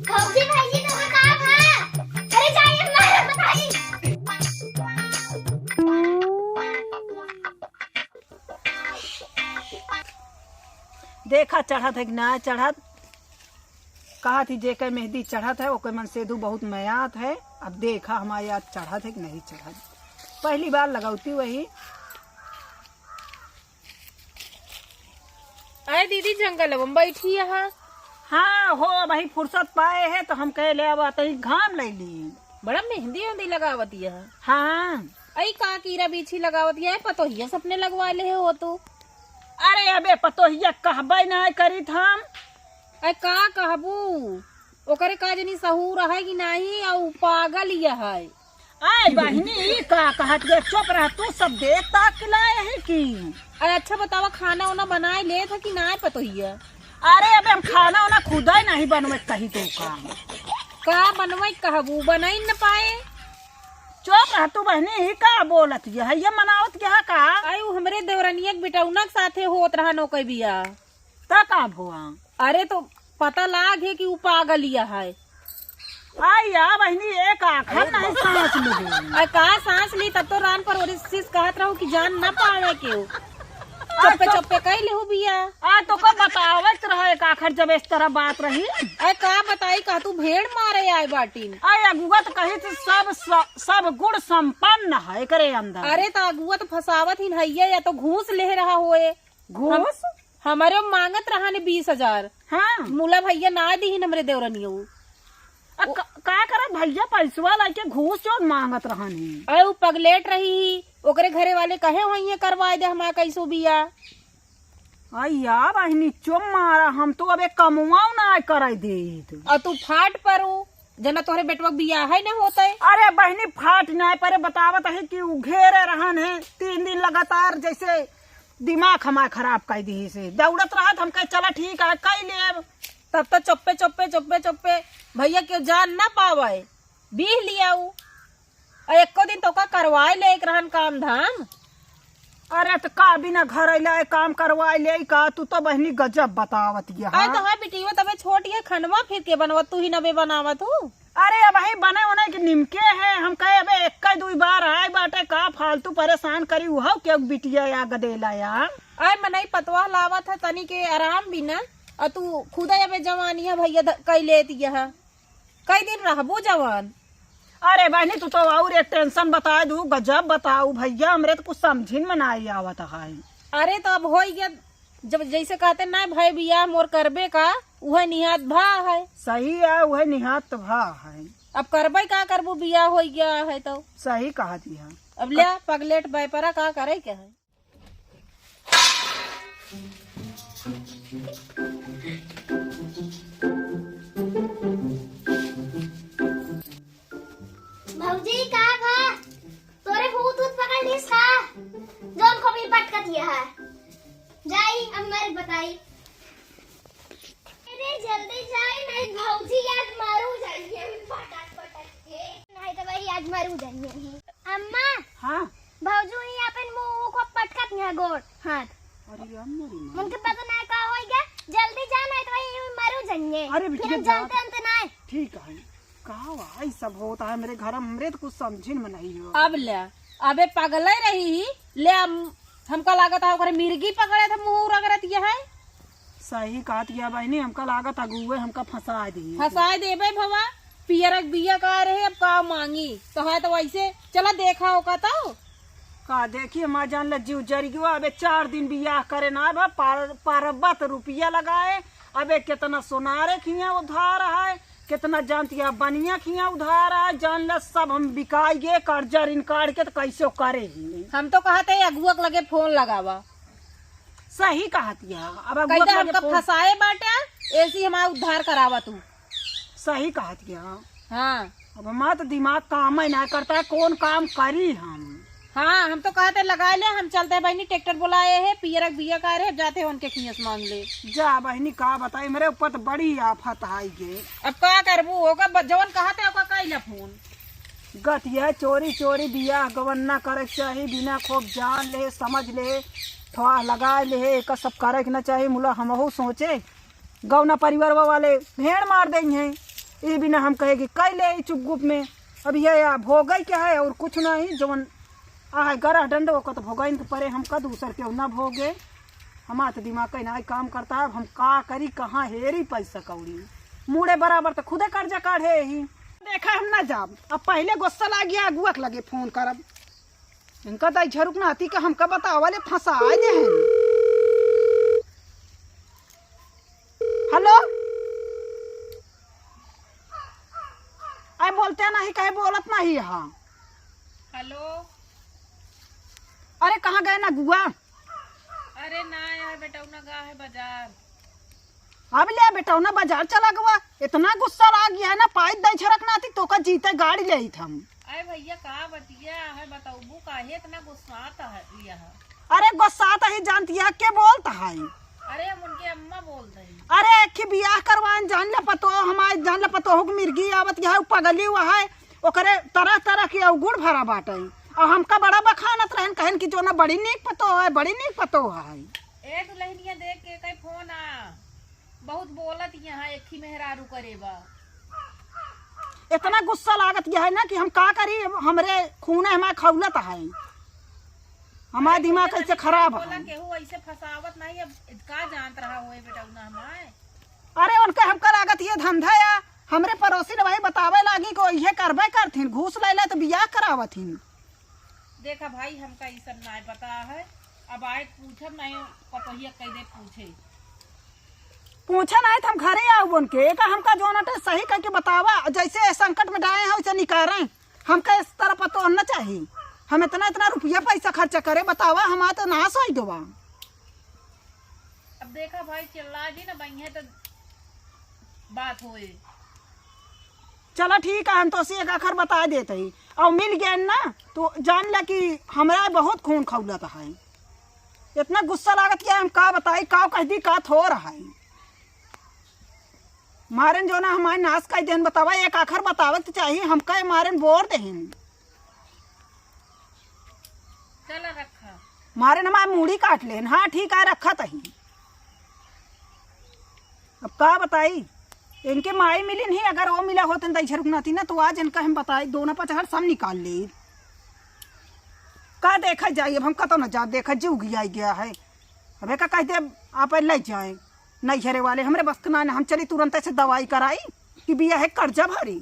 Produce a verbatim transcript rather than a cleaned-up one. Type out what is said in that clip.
भौजी, भौजी, तोहर का भा? अरे, जाइए, हमारा बताई। देखा चढ़त है कि ना चढ़त। कहत ही जेकर मेहंदी चढ़त है, ओकर मन सेधू बहुत मयात है। अब देखा हमारे याद चढ़त है कि नहीं चढ़त। पहली बार लगौती वही। अरे दीदी, जंगल में बैठी यहाँ। हाँ हो, अबही फुर्सत पाए है तो हम कहे ले अब तनी घाम ले ली। बड़ा मेहंदी उहंदी लगावत यह। हाँ। अई का कीरा बीछी लगावत यह, पतोहिया सपने लगवा ले हो तू। अरे अबे पतोहिया कहबे ना करीत हम। अरे का कहबू, ओकरे का जनी सहूर है कि नाही, अउ पागल यह है। आय बहिनी, ई का कहत गे? चुप रह तू, सब देख ताक के लाए है की? अरे अच्छा बतावा, खाना वाना बनाए लेत है कि नाही पतोहिया? अरे अबे हम खाना वाना खुदा ही नहीं बनवे कही तो का? का बनवे कहबू, बनाई न पाए। चुप रह तू बहिनी, ई का बोलत यह? ये मनावत यह का? आई उ हमरे देवरनिया के बिटौना के साथे होत रहा नौकरी बिया। त का भुआ? अरे तो पता लाग है कि उ पागलिया है। आई या बहिनी, एक आखर नहीं सांस ली। अरे का सांस ली, तब तो रान पर ओरिस सिस कहत रहू कि जान ना पावे के हो। चुप्पे चुप्पे कह लेहू बिया। आ तो का बतावत रहा एक आखर जब इस तरह बात रही। अरे का बताई, कह तू भेड़ मारे आए बाटिन। अरे अगुआ तो कही थी सब स-, सब गुण संपन्न है एकरे अंदर। अरे तो अगुआ तो फसावत ही भैया, या तो घूस ले रहा होए। घूस? हम-, हमारे मांगत रहा ने बीस हजार। हाँ। मुला भैया ना दीहिन हमरे देवरनिया उ। आ, का, का करत भैया पैसवा लाके घूस जो मांगत रहन ही। अरे उ पगलेट रही ही, ओकरे घरे वाले कहे वहीं करवाए दे हमार कैसो बिया। आ या बहिनी चुप मारा, हम तो अबे कमवाओ ना कराई देत। और तू फाट परू, जना तोहरे बेटवा के बियाह है ना होता है। अरे बहिनी फाट ना परे, बतावत है कि उ घेरे रहन है तीन दिन लगातार, जैसे दिमाग हमार खराब कर दी से दौड़त रहत। हम कहे चला ठीक है कई लेब। तब तो चुप्पे चुप्पे चुप्पे चुप्पे भैया के जान ना पावे, बीह लियाऊ। आ एको दिन तो का करवाए ले एक रहन काम धाम। अरे त का बिना घर अइला ए काम करवाए ले का? तू तो बहिनी गजब बतावत ये, अरे हाँ? तो हाँ बिटियो तबे छोट ये खनवा फिर के बनवत, तू ही नबे बनावत हूँ। अरे अबही बने उन्हें के निमके है, हम कहे अबे एक दुई बार आए बाटे का फालतू परेशान करी उहो के बिटिया या गदेला या। अरे मनई पतवा लावत है तनी के आराम बिना, और तू खुदा अबे जवानी है भैया ध-, कई लेती है। कई दिन रहबू जवान? अरे बहिनी, तू तो और एक tension बताए दू, गजब बताऊ भैया, हमरे तो कुछ समझिन में नाई आवत है। अरे तो अब होई गया, जब जैसे कहते ना भाई बियाह मोर करबे का, उहे निहात भा है। सही है, उहे निहात तो भा है। अब करबे का करबू, बियाह होई गया है तो। सही कहा दिया। अब ले पगलेट बैपरा का करे के है? भौजी, का भा? तोरे भूत ऊत पकड़ लीस का? जौन को भी पटकत ये है। जाई, अब मर बताई। अरे, जल्दी जाई, नहीं भौजी आज मारू जाइए, पटक पटक के। नहीं तो भाई आज मारू जाइए। अम्मा, हाँ। भौजी ही अपन मुंह को पटकत यहाँ गोड़, हाथ। अरे अम्मा रे माँ। उनके पता ना का होई गया, जल्दी जा, नहीं तो वही मरू जाइए। अरे बिटिया, फिर हम जा। जानते अंत ना। ठीक है, का भाई सब होता है मेरे घर में, हमरे तो कुछ समझिन में नहीं हो। अब ले, अबे पगले रही ही, ले हम, हमका लागत है ओकरे मिर्गी पकड़े थे, मुंह रगड़त ये है। सही कहत या बहिनी, हमका लागत अगुए हमका फंसा दी। फंसा देबे भवा, पियरक बिया का रहे, अब का मांगी? तो है तो वैसे, चला देखा ओका तो। का देखी, हमार जान ले जीव जरि गयो। अबे चार दिन बियाह करे ना बा, पर-, परबत रुपया लगाए, अबे कितना सोनारे खिया उधार है, कितना जानती है बनिया खिया उधार है, जान ले सब हम बिकाई गे, कर्जा ऋण काढ़ के तो कैसे करे ही। हम तो कहते हैं अगुआ के लगे फोन लगावा। सही कहत या। अब अगुआ कहिता के हमका फोन फंसाए बाटे, ऐसी हमारा उद्धार करावा तू। सही कहत या। हाँ। अब हमारा तो दिमाग काम ही ना करता है, कौन काम करी हम? हाँ, हम तो कहते लगा ले, हम चलते हैं बहिनी, ट्रैक्टर बुलाए हैं, पियरक बिया का रहे, जाते हैं उनके खियस मांग ले। जा बहिनी, का बताई, मेरे ऊपर तो बड़ी आफत आई गे। अब का करबू, ओका ब-, जवन कहते ओका कइला फोन। गतिया चोरी चोरी बियाह गवन ना करे के चाही, बिना खूब जान ले, समझ ले, ठोआ लगाए ले हे, एका सब करे के ना चाही। मुला हमहू सोचे, गौना परिवारवा वाले भेड़ मार देइहैं। ई बिना हम कहे कि कइ ले ई चुप गुप में। अब ये या भोगई क्या है और कुछ नहीं, जवन आ है गरह डंड ओकर तो भोगइन के परे, हमका दूसर केहू ना भोगे। हमार तो दिमाग कहीं ना काम करता है, अब हम का करी, कहाँ हेरी पैसा कौड़ी। मूड़े बराबर तो खुदे कर्जा काढ़े ही। देखा हम ना जाब, अब पहिले गुस्सा लाग गया, अगुआ के लगे फोन करब। इनका दाई झरुक नाती का हमका बतावा ले फंसाए दे हैं। हेलो, आई बोलते नहीं, कहे बोलत नहीं है। हेलो। अरे कहाँ गए ना गुआ? अरे ना यार, बेटौना गा है बाजार। अब ले बेटौना बाजार चला गवा, इतना गुस्सा लाग गया है ना, पाई दई झरक नाती तोका जीते गाड़ी ले आइत हम। अरे भैया का बतिया है, बतौबू काहे इतना गुस्सात है यह? अरे गुस्सात ही जानती है के बोलत है? अरे हम उनके अम्मा बोलत ही। अरे एक ही बियाह करवाएन जान ले पतो, हमारे जान ले पतो हो मिर्गी आवत यह पगली हुआ है, ओकरे तरह तरह के अवगुण भरा बाटे। और हमका बड़ा बखानत रहन, कहन कि जो ना बड़ी नीक पतो है, बड़ी नीक पतो है। ए दुल्हनिया देख के कई फोन आ, बहुत बोलत यहाँ एक ही मेहरारू करे बा। इतना गुस्सा लागत यह है ना कि हम का करी, हमरे खूने हमारे खौलत है, हमारे अरे दिमाग भैया, कैसे तनी खराब बोला, है। केहू ऐसे फंसावत नहीं, अब का जानत रहा होए बेटौना हमारे। अरे उनके हमका लागत ये धंधा या हमरे पड़ोसी ने भाई बतावे लागी को ये करबे करथिन, घूस ले ले तो बियाह करावथिन। देखा भाई, हमका ई सब नाय पता है। अब आए पूछब नहीं, पतोहिया कह दे पूछे। पूछे नहीं तो हम घरे आऊ बन के, एका हमका जोन अटे सही करके बतावा, जैसे ए संकट में डाले हैं वैसे निकालें। हमका इस तरह पतो न चाहिए, हम इतना इतना रुपया पैसा खर्चा करे, बतावा, हमारा तो नाश हो गवा। अब देखा भाई, चिल्ला जी ना बइहे तो बात होए। चला ठीक है, हम तो उसी एक आखर बता देते ही, और मिल गए ना तो जान ला कि हमरा बहुत खून खौलत है। इतना गुस्सा लागत कि हम का बताई, का कह दी, का थोर है। मारेन जो ना हमारे नाश कर देन, बतावा, एक आखर बतावे तो चाहिए, हमका मारेन बोर देहिन। चला रखा। मारेन हमारे मूड़ी काट लेन। हाँ ठीक है, रखा तही। अब का बताई, इनके माई मिलिन ही, अगर वो मिला होतन त झरुक नाती ना, तो आज इनका हम बताई, दोनों पचहर सब निकाल ले। का देखा जाई, अब हम कतो न जा, देखा जी उगियाई गया है। अब एका कह दे, आप ले जाए नैहरे वाले, हमरे बस के ना, हम चली तुरंत ऐसे दवाई कराई कि बिया है कर्जा भरी।